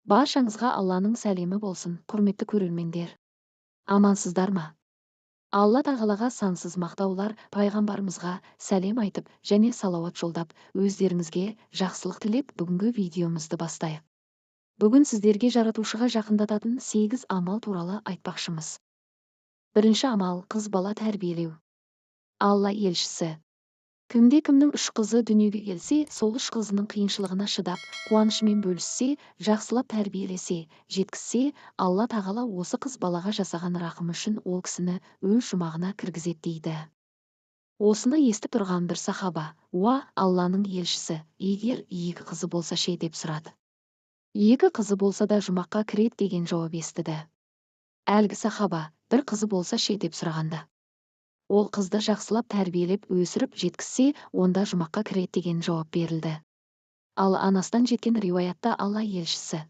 Баршаңызға Алланың сәлемі болсын, құрметті көрермендер. Амансыздар ма? Алла тағалаға сансыз мақтаулар, пайғамбарымызға сәлем айтып және салауат жолдап, өздеріңізге жақсылық тілеп, бүгінгі видеомызды бастайық. Бүгін сіздерге жаратушыға жақындататын 8 амал туралы айтпақшымыз. Бірінші амал қыз бала тәрбиелеу. Алла елшісі. Кімде кімнің үш қызы дүниеге келсе, сол үш қызының қиыншылығына шыдап, қуанышымен бөліссе, жақсылап тәрбиелесе, жеткізсе, Алла тағала осы қыз балаға жасаған рақымы үшін ол кісіні өз жұмағына кіргізеді дейді. Осыны естіп тұрған бір сахаба: "Уа, Алланың елшісі, егер екі қызы болса ше?" деп сұрады. Екі қызы болса да жұмаққа кіреді деген жауап естіді. Әлгі сахаба: "Бір қызы болса ше?" деп сұрағанда, ол қызды жақсылап тәрбиелеп өсіріп жеткізсе, онда жұмаққа кіреді деген жауап берілді. Ал Анастан жеткен риуаятта Алла елшісі: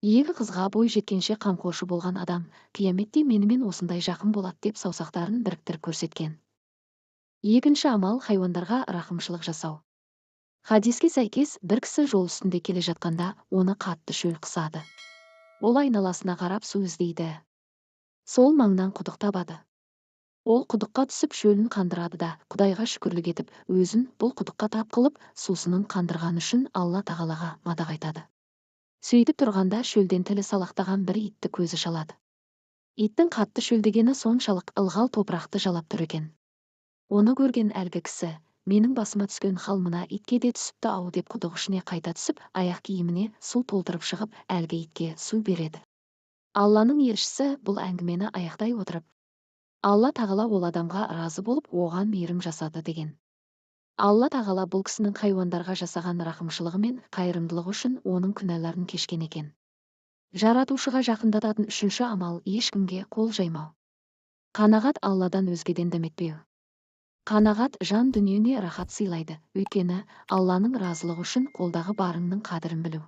"Екі қызға бой жеткенше қамқоршы болған адам қияметте менімен осындай жақын болады" деп саусақтарын біріктіріп көрсеткен. Екінші амал хайуандарға рақымшылық жасау. Хадиске сәйкес, бір кісі жол үстінде келе жатқанда оны қатты шөл қысады. Ол айналасына қарап су іздейді. Сол маңнан құдық табады. Ол құдыққа түсіп шөлін қандырады да, Құдайға шүкірлік етіп, өзін бұл құдыққа тап қылып, сусынын қандырғаны үшін Алла тағалаға мадақ айтады. Сөйтіп тұрғанда шөлден тілі салақтаған бір итті көзі шалады. Иттің қатты шөлдегені соншалық, ылғал топырақты жалап тұр екен. Оны көрген әлгі кісі: "Менің басыма түскен хал мына итке де түсіпті ау" деп құдық ішіне қайта түсіп, аяқ киіміне су толтырып шығып, әлгі итке су береді. Алланың елшісі бұл әңгімені аяқтай отырып: "Алла тағала ол адамға разы болып, оған мейірім жасады" деген. Алла тағала бұл кісінің хайуандарға жасаған рақымшылығы мен қайырымдылығы үшін оның күнәларын кешкен екен. Жаратушыға жақындататын үшінші амал ешкімге қол жаймау. Қанағат Алладан өзгеден дәметпеу. Қанағат жан дүниеңе рахат сыйлайды, өйткені Алланың разылығы үшін қолдағы барыңның қадірін білу.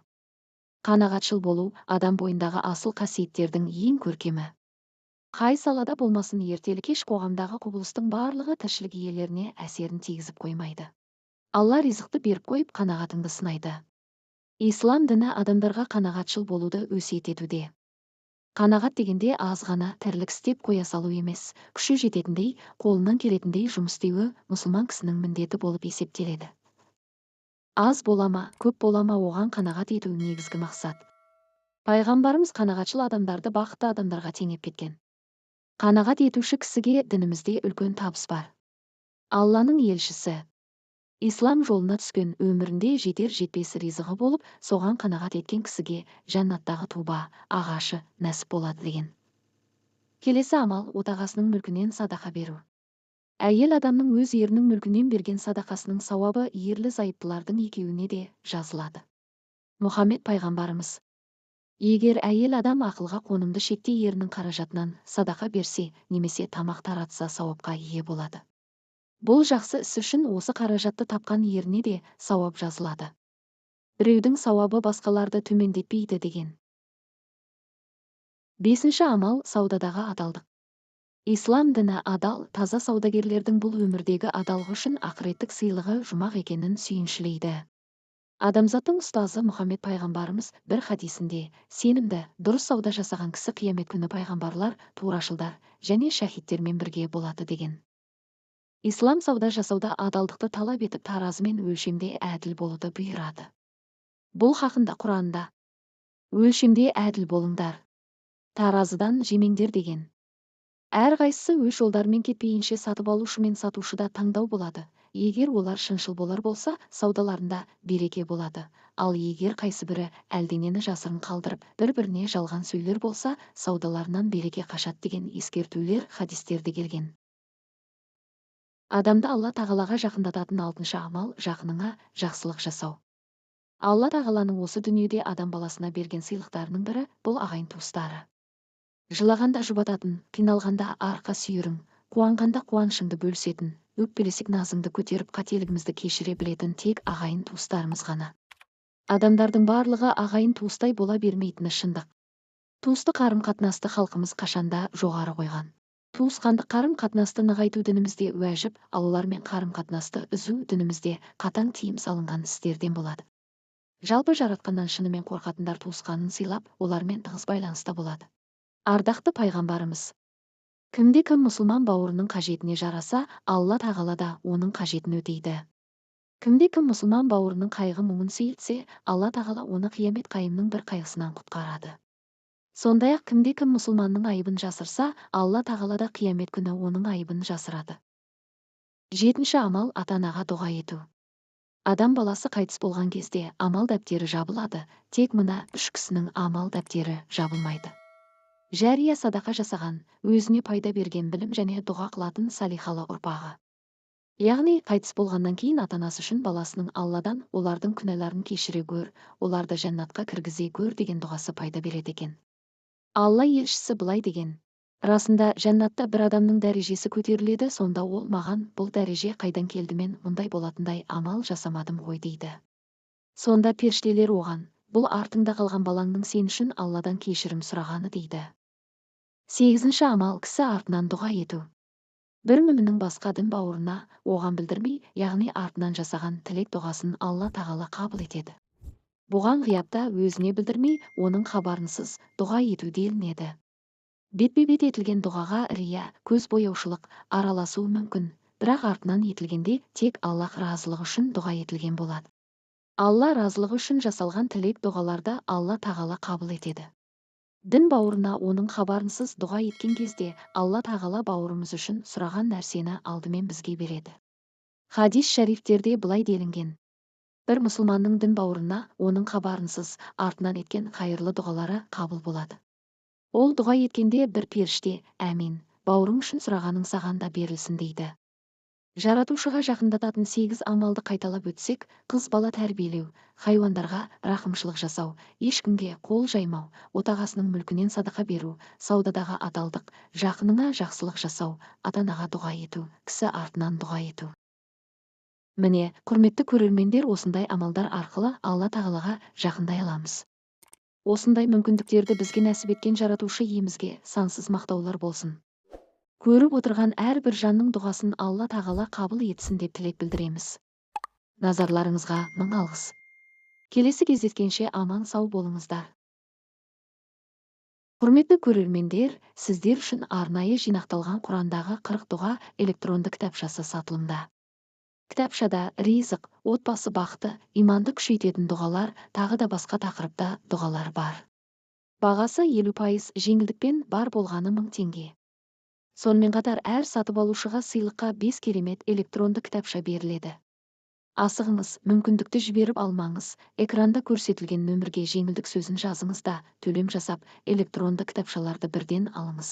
Қанағатшыл болу адам бойындағы асыл қасиеттердің ең көркемі. Қай салада болмасын, ертелі кеш қоғамдағы құбылыстың барлығы тіршілік иелеріне әсерін тигізіп қоймайды. Алла ризықты беріп қойып, қанағатыңды сынайды. Ислам діні адамдарға қанағатшыл болуды өсиет етуде. Қанағат дегенде аз ғана тірлік істеп қоя салу емес, күші жететіндей, қолынан келетіндей жұмыс істеуі мұсылман кісінің міндеті болып есептеледі. Аз бола ма, көп бола ма, оған қанағат ету негізгі мақсат. Пайғамбарымыз қанағатшыл адамдарды бақытты адамдарға теңеп кеткен. Қанағат етуші кісіге дінімізде үлкен табыс бар. Алланың елшісі: "Ислам жолына түскен, өмірінде жетер жетпес ризығы болып, соған қанағат еткен кісіге жәннаттағы туба ағашы нәсіп болады" деген. Келесі амал отағасының мүлкінен садақа беру. Әйел адамның өз ерінің мүлкінен берген садақасының сауабы ерлі зайыптылардың екеуіне де жазылады. Мұхаммед пайғамбарымыз: "Егер әйел адам ақылға қонымды шекте ерінің қаражатынан садақа берсе немесе тамақ таратса, сауапқа ие болады. Бұл жақсы іс үшін осы қаражатты тапқан еріне де сауап жазылады. Біреудің сауабы басқаларды төмендетпейді" деген. Бесінші амал саудадағы адалдық. Ислам діні адал, таза саудагерлердің бұл өмірдегі адалығы үшін ақыреттік сыйлығы жұмақ екенін сүйіншілейді. Адамзаттың ұстазы Мұхаммед пайғамбарымыз бір хадисінде: "Сенімді, дұрыс сауда жасаған кісі қиямет күні пайғамбарлар, турашылдар және шәһидтермен бірге болады" деген. Ислам сауда жасауда адалдықты талап етіп, таразы мен өлшемде әділ болуды бұйырады. Бұл хақында Құранда: "Өлшемде әділ болыңдар, таразыдан жемеңдер" деген. Әрқайсысы өз жолдарымен кетпейінше, сатып алушы мен сатушыда таңдау болады. Егер олар шыншыл болар болса, саудаларында береке болады. Ал егер қайсы бірі әлденені жасырын қалдырып, бір-біріне жалған сөйлер болса, саудаларынан береке қашады деген ескертулер хадистерде келген. Адамды Алла тағалаға жақындататын алтыншы амал жақыныңа жақсылық жасау. Алла тағаланың осы дүниеде адам баласына берген сыйлықтарының бірі бұл ағайын туыстары. Жылағанда жұбататын, қиналғанда арқа сүйерің, қуанғанда қуанышыңды бөлісетін, өкпелесек назыңды көтеріп, қателігімізді кешіре білетін тек ағайын туыстарымыз ғана. Адамдардың барлығы ағайын туыстай бола бермейтіні шындық. Туыстық қарым-қатынасты халқымыз қашанда жоғары қойған. Туысқандық қарым-қатынасты нығайту дінімізде уәжіп, ал олармен қарым-қатынасты үзу дінімізде қатаң тыйым салынған істерден болады. Жалпы жаратқаннан шынымен қорқатындар туысқанын сыйлап, олармен тығыз байланыста болады. Ардақты пайғамбарымыз: кімде-кім мұсылман бауырының қажетіне жараса, Алла тағала да оның қажетін өтейді. Кімде-кім мұсылман бауырының қайғы-мұңын сейілтсе, Алла тағала оны қиямет қайымның бір қайғысынан құтқарады. Сондай-ақ кімде-кім мұсылманның айыбын жасырса, Алла тағала да қиямет күні оның айыбын жасырады. Жетінші амал ата-анаға дұға ету. Адам баласы қайтыс болған кезде амал дәптері жабылады, тек мына үш кісінің амал дәптері жабылмайды. Жария садақа жасаған, өзіне пайда берген білім және дұға қылатын салихалы ұрпағы. Яғни, қайтыс болғаннан кейін ата-анасы үшін баласының Алладан олардың күнәларын кешіре көр, оларды жәннатқа кіргізе көр деген дұғасы пайда береді екен. Алла елшісі былай деген: расында жәннатта бір адамның дәрежесі көтеріледі, сонда ол маған бұл дәреже қайдан келді, мен мұндай болатындай амал жасамадым ғой дейді. Сонда періштелер оған, бұл артыңда қалған балаңның сен үшін Алладан кешірім сұрағаны дейді. Сегізінші амал кісі артынан дұға ету. Бір мүміннің басқа дін бауырына оған білдірмей, яғни артынан жасаған тілек дұғасын Алла тағала қабыл етеді. Бұған ғиябта өзіне білдірмей, оның хабарынсыз дұға ету делінеді. Бетпе-бет етілген дұғаға рия, көз бояушылық араласуы мүмкін, бірақ артынан етілгенде тек Аллах разылығы үшін дұға етілген болады. Алла разылығы үшін жасалған тілек дұғаларды Алла тағала қабыл етеді. Дін бауырына оның хабарынсыз дұға еткен кезде Алла тағала бауырымыз үшін сұраған нәрсені алдымен бізге береді. Хадис шарифтерде былай делінген: бір мұсылманның дін бауырына оның хабарынсыз артынан еткен қайырлы дұғалары қабыл болады. Ол дұға еткенде бір періште, әмин, бауырың үшін сұрағаның саған да берілсін дейді. Жаратушыға жақындататын 8 амалды қайталап өтсек, қыз бала тәрбиелеу, хайуандарға рақымшылық жасау, ешкімге қол жаймау, отағасының мүлкінен садақа беру, саудадағы адалдық, жақыныңа жақсылық жасау, ата-анаға дұға ету, кісі артынан дұға ету. Міне, құрметті көрермендер, осындай амалдар арқылы Алла тағалаға жақындай аламыз. Осындай мүмкіндіктерді бізге нәсіп еткен жаратушы иемізге сансыз мақтаулар болсын. Көріп отырған әрбір жанның дұғасын Алла тағала қабыл етсін деп тілек білдіреміз. Назарларыңызға мың алғыс. Келесі кездескенше аман сау болыңыздар. Құрметті көрермендер, сіздер үшін арнайы жинақталған Құрандағы 40 дұға электронды кітапшасы сатылымда. Кітапшада ризық, отбасы бақыты, иманды күшейтетін дұғалар, тағы да басқа тақырыпта дұғалар бар. Бағасы 50% жеңілдікпен бар болғаны 1000 теңге. Сонымен қатар әр сатып алушыға сыйлыққа 5 керемет электронды кітапша беріледі. Асығыңыз, мүмкіндікті жіберіп алмаңыз. Экранда көрсетілген нөмірге жеңілдік сөзін жазыңыз да, төлем жасап, электронды кітапшаларды бірден алыңыз.